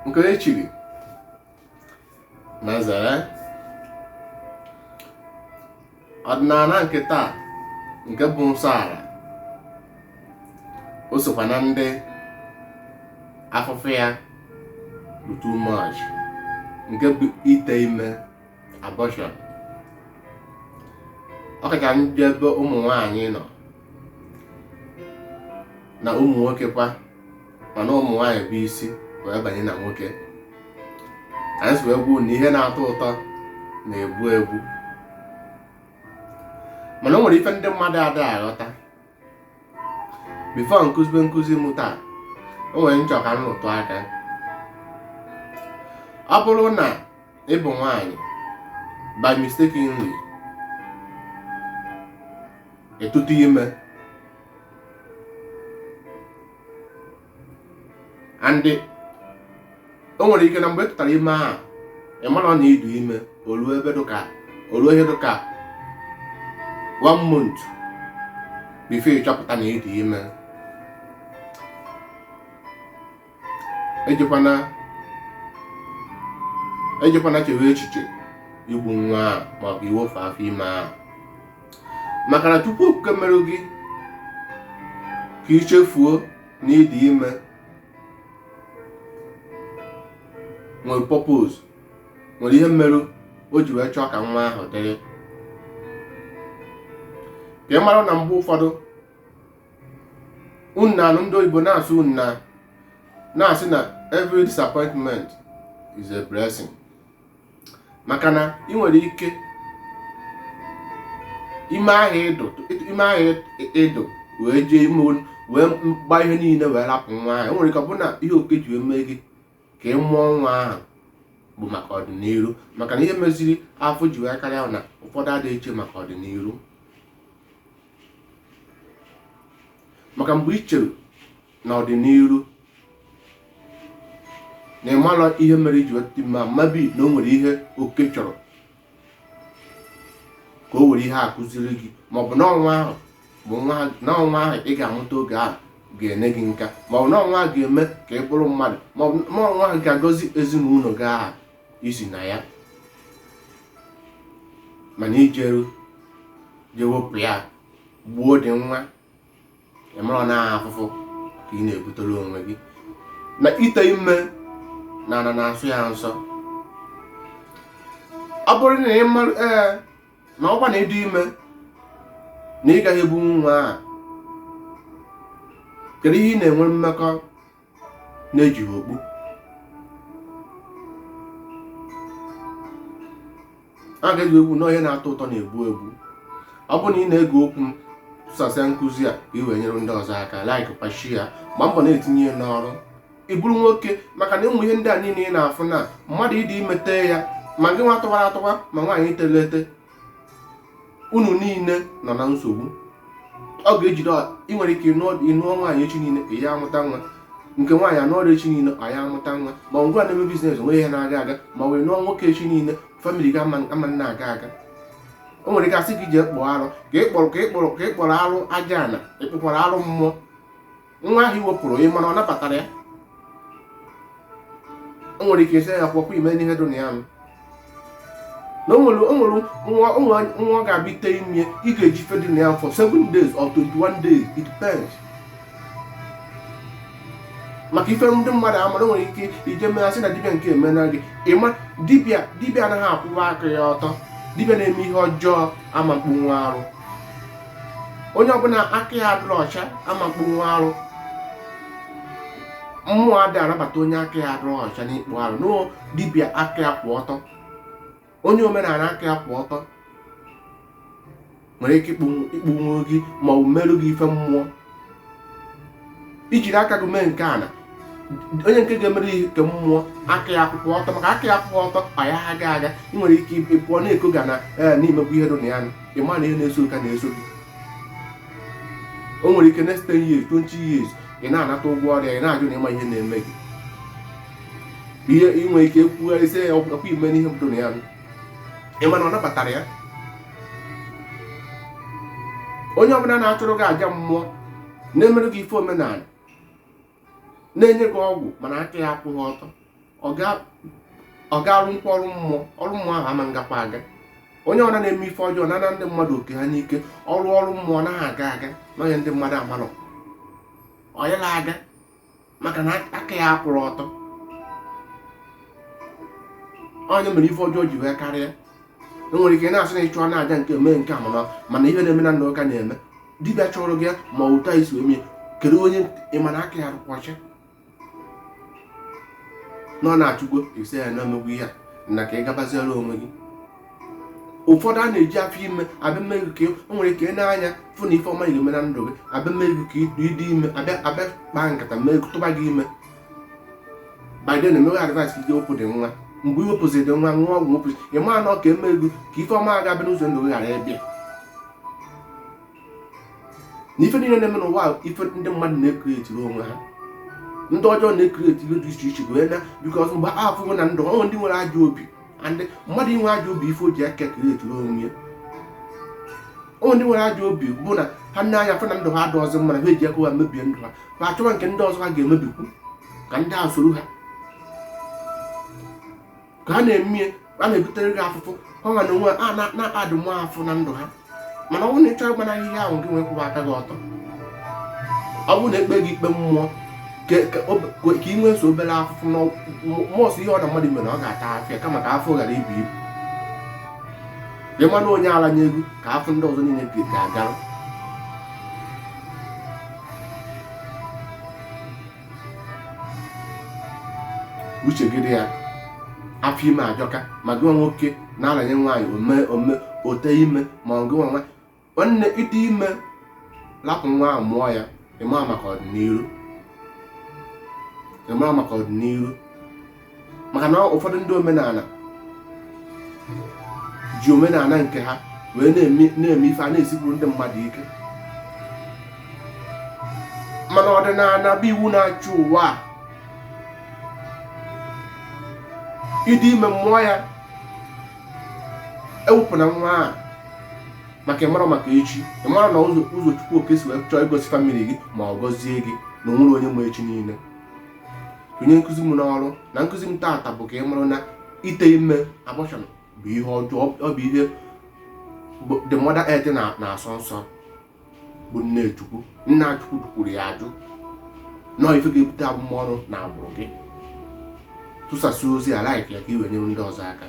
Nke onye chiri na zere. Ọdịnala nke taa nke bụ nsọ ala, o sokwa na ndị afụfụ ya bụ too much, nke bụ ite ime, abortion. Ọ kacha njọ ebe ụmụ nwaanyị nọ na ụmụ nwoke kwa, mana ụmụ nwaanyị bụ isi wee banye na nwoke. Anyị si wee gwuo na ihe na-atọ ụtọ na-egbu egbu, mana o nwere ife ndị mmadụ adịghị aghọta. Before m kụzibe nkụzi m taa, o nwere m chọ ka m rụtụ aka. Ọ bụrụ na ị bụ nwaanyị, by mistakenly ị tụta ime, and o nwere ike na mgbe ị tụtara ime ahụ, ị mara na ị dụ ime, o ruo ebe dụka o ruo ihe dụka one month before ị chọpụta na ị dị ime, ejekwana chewe echiche igbu nwa ahụ maọbụ iwefu afọ ime ahụ, maka na Chukwu Okike mere gị ka ị chefuo na ị dị ime nwere purpose, nwere ihe mere o ji wee chọọ ka nwa ahụ dịrị. Ka ị mara na mgbe ụfọdụ unu na-anụ ndị oyibo na-asụ unu na na-asị na every disappointment is a blessing, maka na ị nwere ike ime ahụ ị dụ wee jee ime wee gba ihe niile wee rapụ nwa ahụ. O nwere ike ọ bụrụ na ihe Okike ji wee mee gị ka ị mụọ nwa ahụ bụ maka ọdịnihu, maka na ihe meziri afụfụ ji wee karịa na ụfọdụ adịghị eche maka ọdịnihu. Maka mgbe ị chere na ọdịnihu na ị marọ ihe mere i ji wee tụta ime, maybe na o nwere ihe Okike chọrọ ka o were ihe a kụziri gị, maọbụ na nwa ahụ bụ na nwa ahụ ị ga-amụta oge ahụ ga-ene gị nka, maọbụ na nwa ahụ ga-eme ka ị bụrụ mmadụ, maọbụ na nwa ahụ ga-agọzi ezinụlọ gị ahụ i si na ya. Mana i jeru je wepụ ya, gbuo dị nwa, ị mara na afụfụ ka ị na-ebutere onwe gị. Na ite ime na ana na-asọ ya nsọ. Ọ bụrụ na ị mara ee na ọkwa na ị dị ime na ị gaghị ebu nwa a, kedu ihe ị na-enwe mmekọ na-ejighị okpu? A ga-eji egwu na ihe na-atọ ụtọ na-egbu egbu. Ọ bụrụ na ị na-ege okwu m, tụsasịa nkụzi a ka ị wee nyere ndị ọzọ aka. Like kwa, share, gbaa mbọ na-etinye ya n'ọrụ. Ị bụrụ nwoke, maka na ụmụ ihe ndị a niile ị na-afụ na mmadụ ịdị ime tee ya, ma gị nwa tụwara atụwa, ma nwaanyị tere ete, unu niile nọ na nsogbu. Ọ ga-ejide ị nwere ike ị nụọ nwaanyị echi niile, ị ya amụta nwa. Nke nwaanyị anụọrọ echi niile, ọ ya amụta nwa. Ma ngwa na-eme business onwe ihe na-aga aga, ma wee nụọ nwoke echi niile, family gị ama na-aga aga. O nwere ike asị gị jee kpụọ arụ, ka ị kpọrọ ka ị kpọrọ ka ị kpọrọ arụ aja ana, ị kpụkwara arụ mmụọ. Nwa ahụ i wepụrụ, ị mana ọ nabatara ya? O nwere ike isi ya kwọkwa ime n'ihe dị na ya. Na o nwere nwa nwa ọ ga-abịa ite ime, ị ga-eji ife dị na ya for 7 days or 21 days, it depends. Maka ife ndị mmadụ amara, nwere ike ije mee asị na dibịa nke emena gị. Ịma dibịa, dibịa anaghị akwụwa aka ya ọtọ. Dibịa na-eme ihe ọjọọ ama mkpunwu arụ. Onye ọbụla aka ya adịrọ ọcha ama mkpunwu arụ. Mmụọ adịghị anabata onye aka ya adịrọ ọcha n'ịkpụ arụ. No dibịa aka ya kwụ ọtọ, onye omenala aka ya kwụ ọtọ nwere ike ịkpụnwu gị ma ọ bụ merụ gị ife mmụọ. I jiri aka gị mee nke a na onye nke ga-emere ihe nke mmụọ aka ya akwụkwọ ọtọ, maka aka ya akwụkwọ ọtọ ọ ya aga aga. Ị nwere ike ịpụọ na-eko ga na ee na-emekwa ihe dị na ya. Ị ma na ihe na-eso ụka na-eso gị. O nwere ike next 10 years, 20 years, ị na-anata ụgwọ ọrịa, ị na-ajụ na ịma ihe na-eme gị ihe. Ị nwere ike ekwugharịsị ya ọkwa ime n'ihe dị na ya. Ị ma na ọ nabatara ya. Onye ọbụla na-achụrụ gị aja mmụọ, na-emere gị ife omenala, na-enye gị ọgwụ, mana aka ya akwụghị ọtọ, Ọ ga-arụ nkwa ọrụ mmụọ, ọrụ mmụọ ahụ ama ngakwa aga. Onye ọna na-eme ife ọjọọ na ndị mmadụ oke ha n'ike, ọrụ ọrụ mmụọ naghị aga aga n'onye ndị mmadụ amalụ onye na-aga maka na aka ya akwụrụ ọtọ. Onye mere ife ọjọọ ji wee karịa. Enwere ike na-asị na ịchụọ na-aja nke mee nke a, mana ihe na-eme na ndụ ụka na-eme dibịa chọrọ gị ya ma ụtọ isi wee mee. Kedu onye ị ma na aka ya rụkwa ọcha na ọ na-achụgbo ise ya na-emegbu ihe a na ka ị gabaziere onwe gị? Ụfọdụ a na-eji afọ ime abịa mmeri ka o nwere ike n'anya fụ na ife ọma ga-eme na ndụ gị, abịa mmeri ka ịdị ime, abịa abịa kpaa nkata mee tụba gị ime. By then emewe advice ka ije wepụ dị nwa. Mgbe i wepụzi dị nwa, nwa ọgwụ wepụzi, ị maa na ọ ka eme gị ka ife ọma ga-abịa n'ụzọ ndụ gị ghara ịbịa. Na ife niile na-eme n'ụwa, ife ndị mmadụ na-ecreateri onwe ha, ndị ọjọọ na-ecreate ihe dị iche iche wee na because mgbe afụgo na ndụ ọnwụ ndị nwere ajọ obi and mmadụ inwe ajọ obi, ife o ji aka createri onwe ya. Onwe ndị nwere ajọ obi bụ na ha nne anya fụ na ndụ ha adọghịzị mma, na ha eji aka ha mebie ndụ ha, ha achọwa nke ndị ọzọ ha ga-emebikwu ka ndị ahụ soro ha ka ha na-emie. A na-ebutere gị afụfụ, ha nwa na onwe a na-adị nwa afụ na ndụ ha. Mana ọ bụrụ na ị chọrọ ịgbanahụ ihe ahụ, gị nwee kwụba aka gị ọtọ. Ọ bụrụ na ekpe gị ikpe mmụọ ka ị nwee so obere afụfụ na mọsụ ihe ọ na mmadụ mere, ọ ga-ata afịa kama ka afọ ghara ibu ibu. Ị ma na onye ala nye ego ka afọ ndị ọzọ niile ga-agara. Uche gị dị ya. Afọ ime ajọka, ma gị nwa nwoke na-aranye nwaanyị ome ome ote ime, ma ọ gị nwa nwanne ịdị ime, lapụ nwa ahụ, mụọ ya. Ịma maka ọdịnihu, ịma maka ọdịnihu, maka na ụfọdụ ndị omenala ji omenala nke ha wee na-eme ife a na-esikwuru ndị mmadụ ike. Mana ọdịnala bụ iwu na-achị ụwa a. Ịdị ime, mmụọ ya ewepụna nwa a, maka ịmara maka echi, ịmara na ụzọ Chukwu oke si wee chọọ igosi family gị ma ọ gọzie gị na onwere onye ma echi niile. Tụnye nkụzi m n'ọrụ na nkụzi m taata bụ ka ị mara na ite ime, abortion, bụ ihe ọjọọ. Ọ bụ ihe the mother earth na-asọ nsọ, bụ nne Chukwu. Nna Chukwu kwuru ya ajụ nọọ ife ga-ebute abụmọnụ na agbụrụ gị. Tụsasị ozi a, like ya ka i wee nyere ndị ọzọ aka.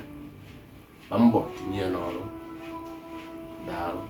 Gba mbọ tinye ya n'ọrụ. Daalụ.